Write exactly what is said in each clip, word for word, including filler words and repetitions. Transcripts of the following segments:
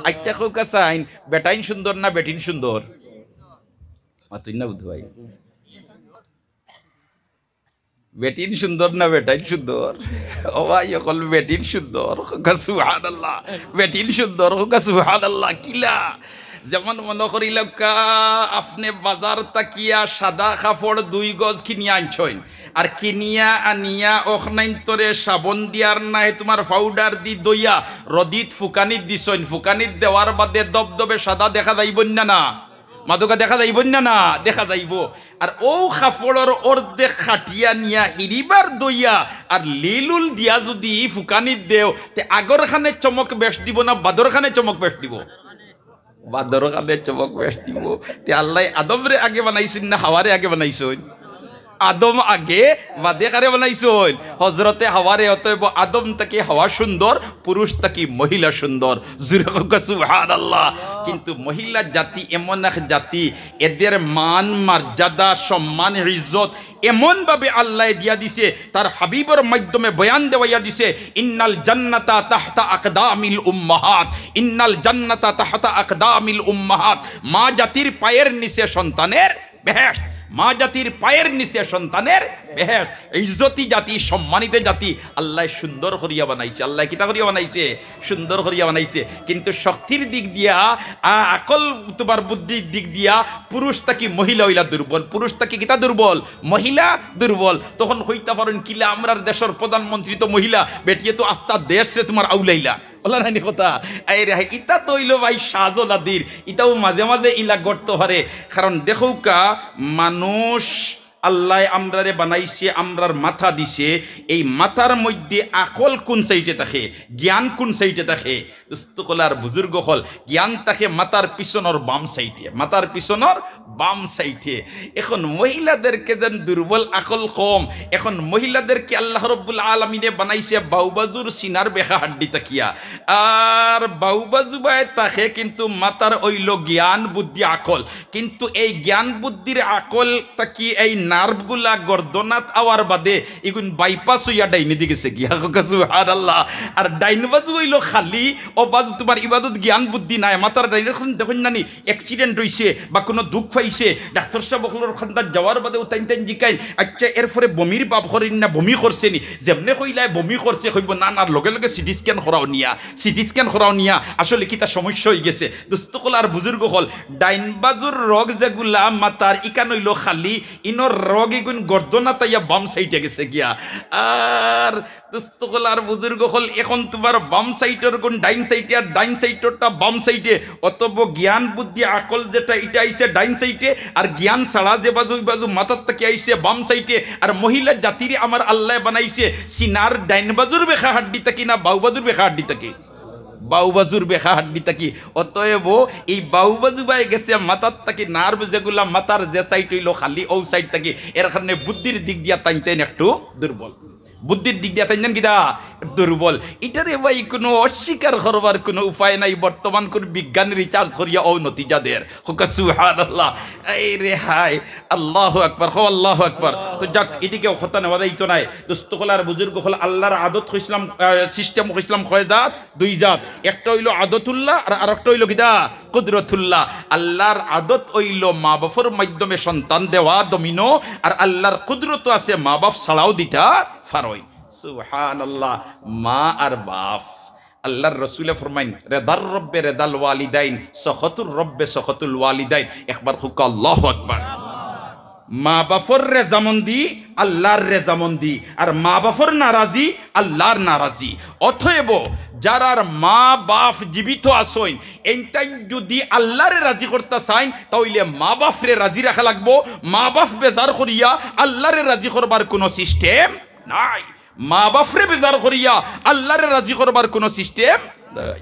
আচ্ছা, কউক্কা চাইন, বেটাইন সুন্দর না বেটিন সুন্দর? মাতইন না বুধু ভাই। বেটিন সুন্দর না বেটাইন সুন্দর? ও ভাই, অকল বেটিন সুন্দর। কউক্কা সুবহানাল্লাহ। বেটিন সুন্দর। কউক্কা সুবহানাল্লাহ। কিলা? যেমন মনো করিলাউক্কা, আপনে বাজার থাকিয়া সাদা কাপড় দুই গজ কিনিয়া আনছইন, আর কিনিয়া আনিয়া অখনাইন্তরে সাবন দিয়ার নায় তুমার পাউডার দি ধইয়া রদিত ফুকানিত দিছইন, ফুকানিত দেওয়ার বাদে দবদবে সাদা দেখা যাইবো না, না? মাতউক্কা, দেখা যাইবো না, না? দেখা যাইবো। আর অউ কাপড়র অর্ধেক কাটিয়া নিয়া হিরিবার ধইয়া আর লিলুল দিয়া যুদি ফুকানিত দেও, তে আগর খানে চমক বেশ দিবো না বাদর খানে চমক বেশ দিবো? বাদর খানে চমক বেশ দিবো। তে আল্লায় আদমরে আগে বানাইছইন না হাওয়ারে আগে বানাইছইন? আদম আগে, বাদে কারে বানাইছইন? হজরতে হাওয়ারে। অতএব আদম থাকি হাওয়া সুন্দর, পুরুষ থাকি মহিলা সুন্দর। জুরে কউক্কা সুবহানাল্লাহ। কিন্তু মহিলা জাতি এমন এক জাতি, এদের মান, মর্যাদা, সম্মান, ইজ্জত এমন ভাবে আল্লায় দিয়া দিছে, তার হাবিবর মাধ্যমে বয়ান দেওয়াইয়া দিছে, "ইন্নাল জান্নাতা তাহতা আকদামিল উম্মাহাত, ইন্নাল জান্নাতা তাহতা আকদামিল উম্মাহাত।" মা জাতির পায়ের নিচে সন্তানের বেহেশত, মা জাতির পায়ের নিচে সন্তানের বেহেশত। ইজ্জতি জাতি, সম্মানিত জাতি, আল্লায় সুন্দর করিয়া বানাইছে। আল্লায় কিতা করিয়া বানাইছে? সুন্দর করিয়া বানাইছে। কিন্তু শক্তির দিক দিয়া, আ-, আকল তুমার বুদ্ধির দিক দিয়া পুরুষ থাকি মহিলা অইলা দুর্বল, পুরুষ থাকি কিতা দুর্বল? মহিলা দুর্বল। তখন কইতা পারইন, কিলা আমরার দেশর প্রধানমন্ত্রী তো মহিলা, বেটিয়ে তো আস্তা দেশরে তুমার আউলাইলা। অলা নায়নি কথা? আরে হায়, ইতা তো অইলো ভাই শাজও নাদির, ইতাও মাঝে মাঝে ইলা ঘটতো পারে। কারণ দেখউক্কা, মানুষ আল্লায় আমরারে বানাইছে, আমরার মাথা দিছে, এই মাথার মধ্যে আকল কুন সাইডে থাকে, জ্ঞান কুন সাইডে থাকে? দোস্ত অকল আর বুজুর্গ অকল, জ্ঞান থাকে মাথার পিছনর বাম সাইডে, মাথার পিছনর বাম সাইডে। এখন মহিলাদেরকে যেন দুর্বল, আকল কম। এখন মহিলাদেরকে আল্লাহ রব্বুল আলামিনে বানাইছে বাউবাজুর সিনার বেকা হাড্ডি থাকিয়া। আর বাউবাজুবায় থাকে কিন্তু মাথার অইলো জ্ঞান, বুদ্ধি, আকল। কিন্তু এই জ্ঞান, বুদ্ধির আকল থাকি এই নার্ভগুলা গর্দনাত আওয়ার বাদে ইগুন বাইপাস অইয়া ডাইনেদি গেছে গিয়া। কউক্কা সুবহানাল্লাহ। আর ডাইন বাজু অইলো খালি, অউ বাজু তুমার ইবাদত জ্ঞান বুদ্ধি নাই। মাথার ডাইনর খান দেখইন না নি, accident অইছে বা কুনু দুখ পাইছে, ডাক্তর সাব অকলর কান্দাত যাওয়ার বাদে অউ তাইন তাইন জিকাইন, "আচ্ছা, এরপরে বমির ভাব করইন না, বমি করছে নি?" যেমনে কইলায় বমি করছে, কইবো, "না, না, লগে লগে সিটি স্ক্যান করাও নিয়া, সিটি স্ক্যান করাও নিয়া, আসলে কিতা সমস্যা অইগেছে।" দোস্ত অকল আর বুজুর্গ অকল, ডাইন বাজুর রগ যেগুলা মাথার, ইখান অইলো খালি, ইনর রগ ইগুন গর্দনাত আইয়া বাম সাইডে গেছে গিয়া। আর দোস্ত অকল আর বুজুর্গ অকল, এখন তুমার বাম সাইডর গুন ডাইন সাইডে, আর ডাইন সাইডরটা বাম সাইডে। অতএব জ্ঞান, বুদ্ধি, আকল যেটা, ইটা আইছে ডাইন সাইডে, আর জ্ঞান ছাড়া যে বাজু, ই বাজু মাথার থাকি আইছে বাম সাইডে। আর মহিলা জাতিরে আমার আল্লায় বানাইছে সিনার ডাইন বাজুর বেকা হাড্ডি থাকি না বাউ বাজুর বেকা হাড্ডি থাকি? বাউ বাজুর বেকা হাড্ডি থাকি। অতএব এই বাউ বাজুবায় গেছে মাথার থাকি নার্ভ যেগুলা মাথার যে সাইড অইলো খালি অউ সাইড থাকি, এর কারণে বুদ্ধির দিক দিয়া তাইন তাইন একটু দুর্বল। বুদ্ধির দিক দিয়া তাইন তাইন কিতা? দুর্বল। ইটারে ভাই কুনু অস্বীকার করবার কুনু উপায় নাই। বর্তমান কুনু বিজ্ঞানী research করিয়া অউ নতিজা দের। কউক্কা সুবহানাল্লাহ। এই রে হায়, আল্লাহু আকবার, কও আল্লাহু আকবার। তো যাক, ইদিকে কথা নেওয়া যাইতো নায়। দোস্ত অকল আর বুজুর্গ অকল, আল্লার আদত কইছলাম, আহ, system কইছলাম কয় জাত? দুই জাত। একটা অইলো আদতুল্লাহ আর আরেকটা অইলো কিতা? কুদরতুল্লাহ। আল্লার আদত অইলো মা বাফর মাধ্যমে সন্তান দেওয়া, দমিনো, আর আল্লার কুদরত আছে মা বাফ ছাড়াও দিতা পারইন। সুবহানাল্লাহ। মা আর বাফ, আল্লার রসুলে ফরমাইন, "রেদার রব্বে রেদাল ওয়ালিদাইন, সখতুর রব্বে সখতুল ওয়ালিদাইন।" একবার কউক্কা আল্লাহু আকবার। মা বাফর রেজামন্দি আল্লার রেজামন্দি, আর মা বাফর নারাজি আল্লার নারাজি। অতএব যারার মা বাফ জীবিত আছইন, এইন তাইন যুদি আল্লারে রাজি করতা চাইন, তা অইলে মা বাফরে রাজি রাখা লাগবো। মা বাফ বেজার করিয়া আল্লারে রাজি করবার কুনু system নাই। মা বাফরে বেজার করিয়া আল্লারে রাজি করবার কুনু system নাই।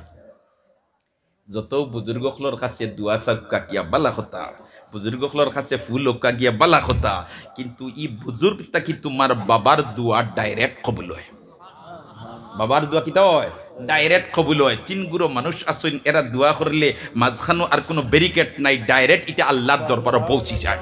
যত বুজুর্গ অকলর কাছে দোয়া চাউক্কা গিয়া বালা কথা, বুজুর্গ অকলর কাছে ফুল অউক্কা গিয়া বালা কথা, কিন্তু ই বুজুর্গ থাকি তুমার বাবার দোয়া direct কবুল অয়। বাবার দোয়া কিতা অয়? Direct কবুল অয়। তিন গুরু মানুষ আছইন, এরা দোয়া করলে মাঝখানো আর কুনু barricade নাই, direct ইটা আল্লার দরবারো পৌঁছি যায়।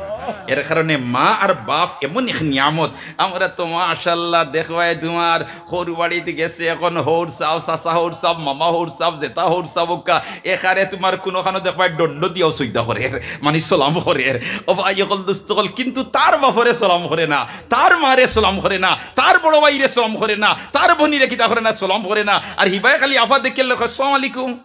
এর কারণে মা আর বাফ এমন এক নিয়ামত। আমরা তো মাশাআল্লাহ দেখবায় তুমার হউর বাড়িত গেছে, এখন হউর সাব, চাচা হউর সাব, মামা হউর সাব, জেঠা হউর সাব অউক্কা, এখারে তুমার কুনুখানো দেখবায় দণ্ড দিয়াও সইদা করের, মানি সালাম করের। ও ভাই অকল, দোস্ত অকল, কিন্তু তার বাফরে সালাম করে না, তার মারে সালাম করে না, তার বড় ভাইরে সালাম করে না, তার বইনরে কিতা করে না, সালাম করে না। আর হিবায় খালি আফা দেখিয়া কয়, "আসসালামু আলাইকুম।"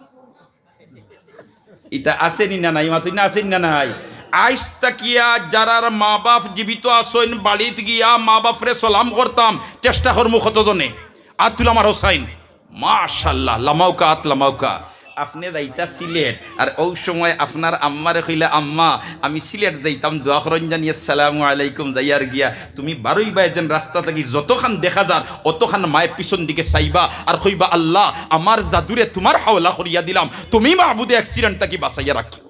ইতা আছে নি না নাই? মাতইন না, আছে নি না নাই? আইজ থাকিয়া যারার মা বাফ জীবিত আছইন, বাড়িত গিয়া মা বাফরে সালাম করতাম, চেষ্টা করমু কতজনে? আত তুলা মারো চাইন। মাশাআল্লাহ, লামাউক্কা, আত লামাউক্কা। আপনে যাইতা সিলেট, আর অউ সময় আপনার আম্মারে কইলা, "আম্মা, আমি সিলেট যাইতাম, দোয়া করইন জানি, আসসালামু আলাইকুম।" যাইয়ার গিয়া তুমি বারইবায় যেন রাস্তা থাকি যতখান দেখা যার, অতখান মায়ে পিছন দিকে চাইবা আর কইবা, "আল্লাহ, আমার জাদুরে তুমার হাওলা করিয়া দিলাম, তুমি মাবুদে accident থাকি বাঁচাইয়া রাখিও।"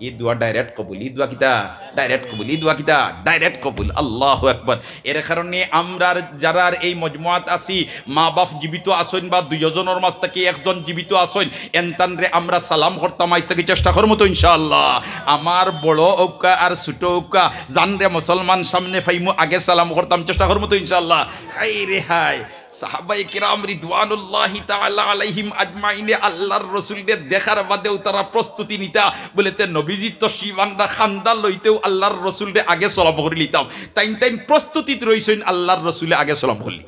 ই দোয়া direct কবুল, ই দোয়া কিতা? Direct কবুল, ই দোয়া কিতা? Direct কবুল। আল্লাহু আকবার। এর কারণে আমরার যারার এই মজমুয়াত আছি, মা বাফ জীবিত আছইন বা দুইজনর মাঝ থাকি একজন জীবিত আছইন, এনতানরে আমরা সালাম করতাম, আইজ থাকি চেষ্টা করমু তো ইনশাআল্লাহ। আমার বড় অউক্কা আর ছোট অউক্কা, যানরে মুসলমান সামনে পাইমু আগে সালাম করতাম, চেষ্টা করমু তো ইনশাআল্লাহ। হায় রে হায়, সাহাবায়ে কেরাম রিদওয়ানুল্লাহি তাআলা আলাইহিম আজমাইনে আল্লাহর রসুলরে দেখার বাদেও তারা প্রস্তুতি নিতা, বলে তে নবীজি তশরিফ আনরা, কান্দা লইতেও আল্লাহর রসুলরে আগে সালাম করিলিতাম। তাইন তাইন প্রস্তুতিত রইছইন, আল্লাহর রসুলে আগে সালাম করলি।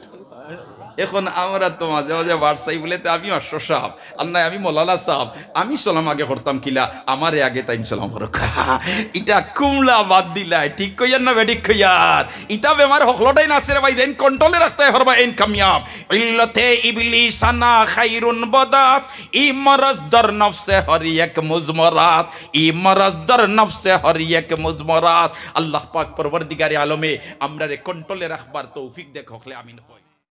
এখন আমরা তো মাঝে মাঝে বাড় চাই বলে, "তে আমি মাস্টার সাব, আর নাই আমি মৌলানা সাব, আমি সালাম আগে করতাম কিলা, আমারে আগে তাইন সালাম করউক্কা।" ইটা কুমলা বাদ দিলাই, ঠিক কইয়ার না বেঠিক কইয়ার? ইতা বেমার হকলটাইন আছে রে ভাই, যেইন control-এ রাখতায় পারবা, এইন কামিয়াব। ইল্লতে ইবলিসানা খাইরুন বদাস, ই মরজ দর নফসে হর এক মুজমরাস, ই মরজ দর নফসে হর এক মুজমরাস। আল্লাহ পাক পরওয়ারদিগারে আলমে আমরারে control-এ রাখবার তৌফিক দেখ, হকলে আমিন কই।